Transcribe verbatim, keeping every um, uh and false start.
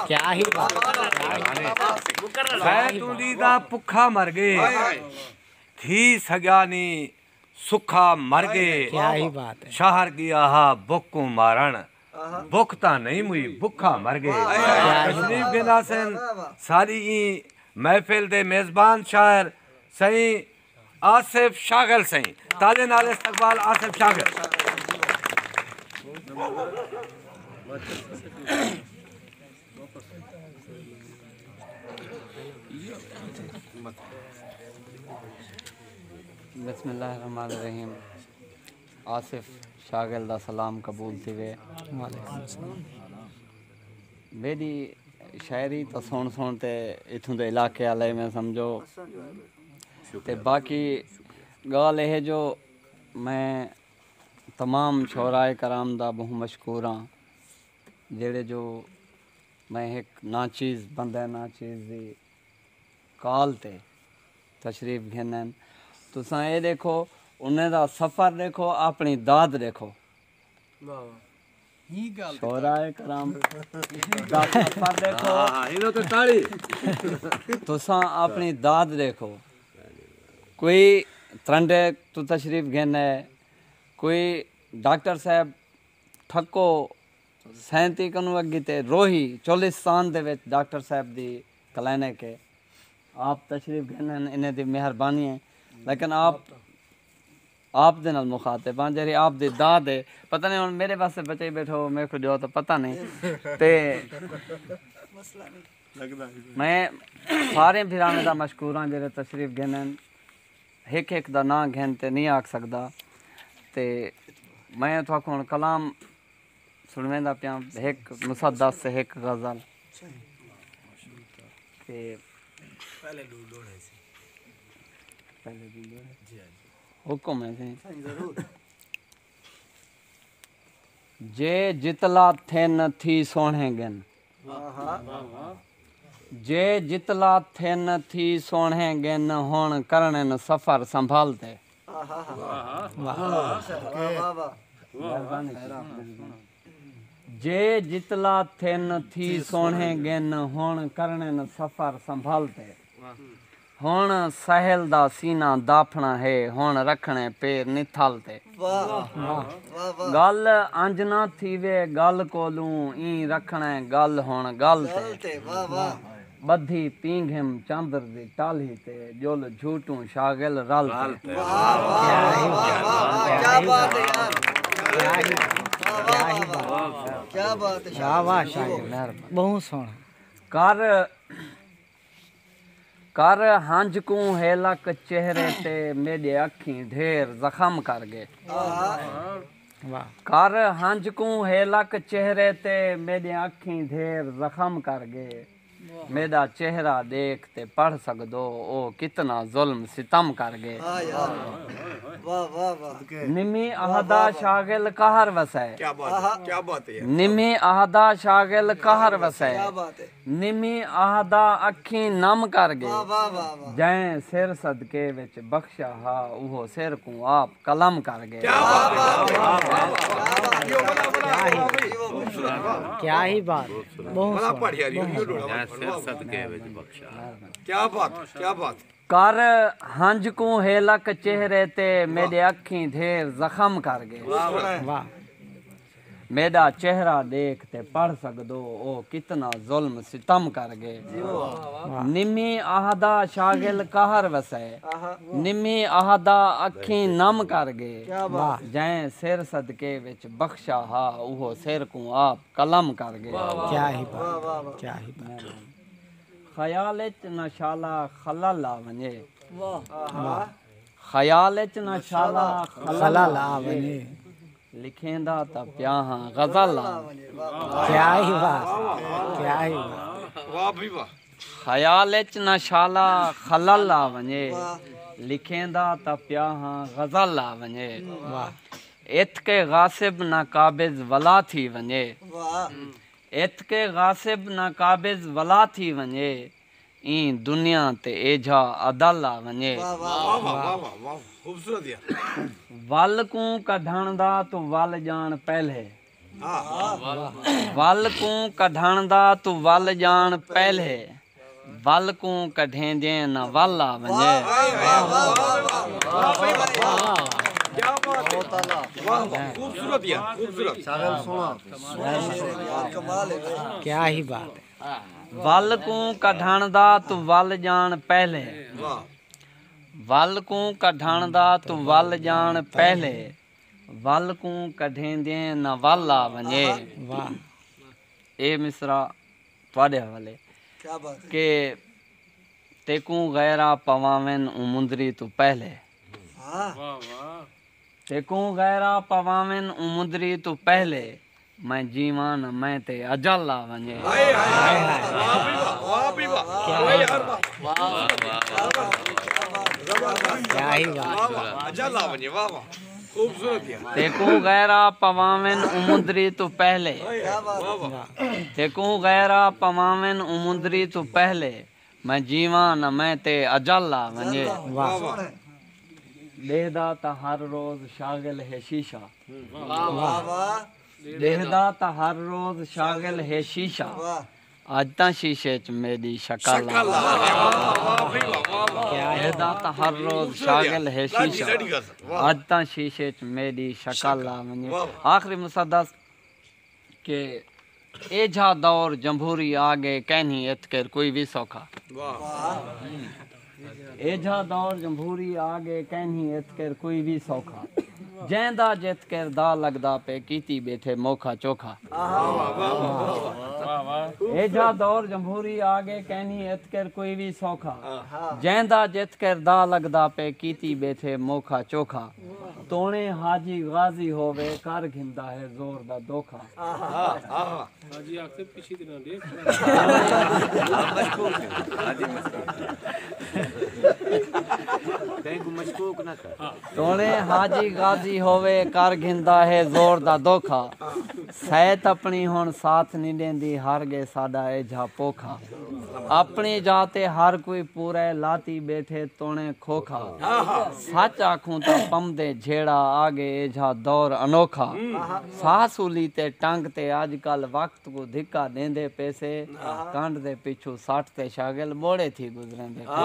کیا ہی بات ہے۔ میں توں دی دا پکھا مر گئے، تھی سگیا نی سکھا مر گئے۔ کیا ہی بات ہے۔ شہر گیا ہا بک کوں مارن، بک تاں نہیں مئی، بکھا مر گئے۔ تشریف گھندا سن ساری ایں محفل دے میزبان شاعر سئیں آصف شاغل سئیں، تالیاں نال استقبال آصف شاغل۔ بسم اللہ الرحمن الرحیم۔ آصف شاغل دا سلام قبول تھیوے۔ میݙی شاعری تاں سُݨ سُݨ تے اتھوں دے علاقے آلے میں سمجھو۔ تے باقی ڳالھ اے ہے جو میں تمام شعراء کرام دا ٻہوں مشکور ہاں، جیڑھے جو میں ہک ناچیز بندے ناچیز دی کال تے تشریف گھنن۔ تساں اے ݙیکھو، انہیں دا سفر ݙیکھو، اپݨی داد ݙیکھو۔ شعراء کرام دا سفر ݙیکھو۔ تساں اپݨی داد ݙیکھو۔ کوئی ترنڈے توں تشریف گھن ہے، کوئی ڈاکٹر صاحب تھکو سینتی کنوں اڳی تے روہی چولستان دے وچ ڈاکٹر صاحب دی کلینک ہے۔ آپ تشریف گھن ہن، انہیں دی مہربانی ہے۔ لیکن آپ، آپ دے نال مخاطب ہاں، جیڑھی آپ دی داد ہے۔ پتہ نہیں ہݨ میݙے واسطے بچائی ٻیٹھو، میکوں ݙیو تاں پتہ نہیں۔ تے میں سارے بھراواں دا مشکور ہاں جیڑھے تشریف گھن ہن۔ ہک ہک دا ناں گھن تے نہیں آکھ سڳدا۔ تے میں تہاکوں ہݨ کلام سݨویندا پیاں، ہک مسدس تے ہک غزل۔ تے پہلے ݙو ݙوہڑے سی۔ پہلے ݙو ݙوہڑے؟ جی ہاں جی۔ حکم ہے سائیں۔ سائیں ضرور۔ جے جتلا تھن تھی سوہݨے ڳن۔ جے جتلا تھن تھی سوہݨے ڳن، ہݨ کرݨن سفر سنبھال تے۔ واہ۔ جے جتلا تھن تھی سوہݨے ڳن، ہݨ کرݨن سفر سنبھال تے۔ ہݨ سہیل دا سینہ داپھݨا ہے، ہݨ رکھݨے پیر نتھل تے۔ واہ۔ واہ۔ واہ واہ۔ ڳل انج نہ تھیوے ڳل کولوں، ایں رکھݨے ڳل ہݨ ڳل تے۔ ڳل تے، واہ واہ۔ ٻدھی پینگھم چندر دی ٹالھی تے، ڄل جھوٹوں شاغل رل تے۔ واہ واہ واہ واہ واہ، کیا بات ہے یار۔ کیا بات ہے، واہ واہ شاغل، مہربانی۔ ٻہوں سوہݨا۔ کر کر ہنج کوں ہے لک چہرے تے، میݙے اکھیں ڈھیر زخم کر ڳئے۔ واہ۔ کر ہنج کوں ہے لک چہرے تے، میݙے اکھیں ڈھیر زخم کر ڳئے۔ میݙا چہرہ ݙیکھ تے پڑھ سڳدو، او کتنا ظلم ستم کر ڳئے۔ واہ یار۔ واہ واہ واہ۔ نمی عہدہ شاغل قہر وسائے۔ کیا بات ہے، کیا بات ہے یار۔ نمی عہدہ شاغل قہر وسائے۔ کیا بات ہے۔ نمی آہدا اکھیں نم کر ڳئے۔ واہ، واہ، واہ، واہ۔ جئیں سر صدقے وچ بخشا ہا، اوہو سر کوں آپ قلم کر ڳئے۔ کیا بات ہے، واہ، واہ، واہ، واہ۔ کیا ہی بات، ٻہوں سوہݨا۔ جئیں سر صدقے وچ بخشا۔ کیا بات، کیا بات۔ کر ہنج کوں ہے لک چہرے تے، میݙے اکھیں ڈھیر زخم کر ڳئے۔ واہ۔ میݙا چہرہ ݙیکھ تے پڑھ سڳدو، او کتنا ظلم ستم کر ڳئے۔ جی واہ۔ نمی آہدا شاغل قہر وسائے، آہا۔ نمی آہدا اکھیں نم کر ڳئے۔ کیا بات۔ جئیں سر صدقے وچ بخشا ہا، اوہو سر کوں آپ قلم کر ڳئے۔ واہ، واہ، کیا ہی بات، واہ، واہ، واہ۔ کیا ہی بات۔ خیال اچ نہ شالا خلل آ ونڄے۔ واہ۔ واہ۔ خیال اچ نہ شالا خلل آ ونڄے۔ لکھیندا تاں پیا ہاں غزل آ ونڄے۔ کیا ہی بات، کیا ہی بات۔ واہ بھئی واہ۔ خیال اچ نہ شالا خلل آ ونڄے۔ واہ۔ لکھیندا تاں پیا ہاں غزل آ ونڄے۔ واہ۔ اتھ کے غاصب نہ قابض ولا تھی ونڄے۔ واہ۔ اتھ کے غاصب نہ قابض ولا تھی ونڄے، ایں دنیا تے ایجھا عدل آ ونڄے۔ واہ، واہ، واہ، واہ، واہ، واہ، خوبصورت یار۔ ول کوں کڈھݨ دا توں ول ڄاݨ پہلے۔ ول کوں کڈھݨ دا توں ول ڄاݨ پہلے، ول کوں کڈھیندیں نہ ول آ ونڄے۔ خوبصورت یار، خوبصورت۔ کیا ہی بات ہے۔ ول کوں کڈھݨ دا توں ول ڄاݨ پہلے، ول کوں کڈھݨ دا توں ول ڄاݨ پہلے، ول کوں کڈھیندیں نہ ول آ ونڄے۔ واہ۔ اے مصرع تہاݙے حوالے کہ تیکوں غیرا پواون اوں مندری توں پہلے، تیکوں غیرا پواون اوں مندری توں پہلے، میں جیواں نہ میں تے اجل آ ونڄے۔ کیا ہی بات۔ اجل آ ونڄے۔ واہ واہ، خوبصورت یار۔ تیکوں غیرا پواون اوں مندری توں پہلے، تیکوں غیرا پواون اوں مندری توں پہلے، میں جیواں نہ میں تے اجل آ ونڄے۔ واہ۔ ݙیہدا تاں ہر روز شاغل ہے شیشہ، ݙیہدا تاں ہر روز شاغل ہے شیشہ، اڄ تاں شیشے اچ میݙی شکل آ ونڄے۔ ݙیہدا تاں ہر روز شاغل ہے شیشہ، اڄ تاں شیشے اچ میݙی شکل آ ونڄے۔ آخری مسدس کہ ایجھا دور جمہوری آ ڳئے، کینھی اتکر کوئی وی سوکھا۔ ایجھا دور جمہوری آ ڳئے، کینھی اتکر کوئی وی سوکھا، جیندا جتکر دا لڳدا پئے، کیتی ٻیٹھے موکھا چوکھا۔ ایجھا دور جمہوری آ ڳئے، کینھی اتکر کوئی وی سوکھا، جیندا جتکر دا لڳدا پئے، کیتی ٻیٹھے موکھا چوکھا۔ توݨے حاجی غازی ہووے، کر گھندا ہے زور دا دوکھا۔ حاجی آکھدے پچھی تے نہ ݙیکھ۔ تینکوں مشکوک نہ کر۔ توݨے حاجی غازی ہووے، کر گھندا ہے زور دا دوکھا۔ سیت اپݨی ہݨ ساتھ نی ݙیندی، ہر ڳئے ساݙا ایجھا پوکھا۔ اپݨی جاہ تے ہر کوئی پورے، لاتی ٻیٹھے توݨے کھوکھا۔ سچ آکھوں تاں پمدے جھیڑا، آ ڳئے ایجھا دور انوکھا۔ ساہ سولی تے ٹنگ تے اڄ کل وقت کوں دھکا ݙیندے پیسے، کنڈ دے پچھوں سٹ تے شاغل ٻوڑے تھی گزریندے پیسے۔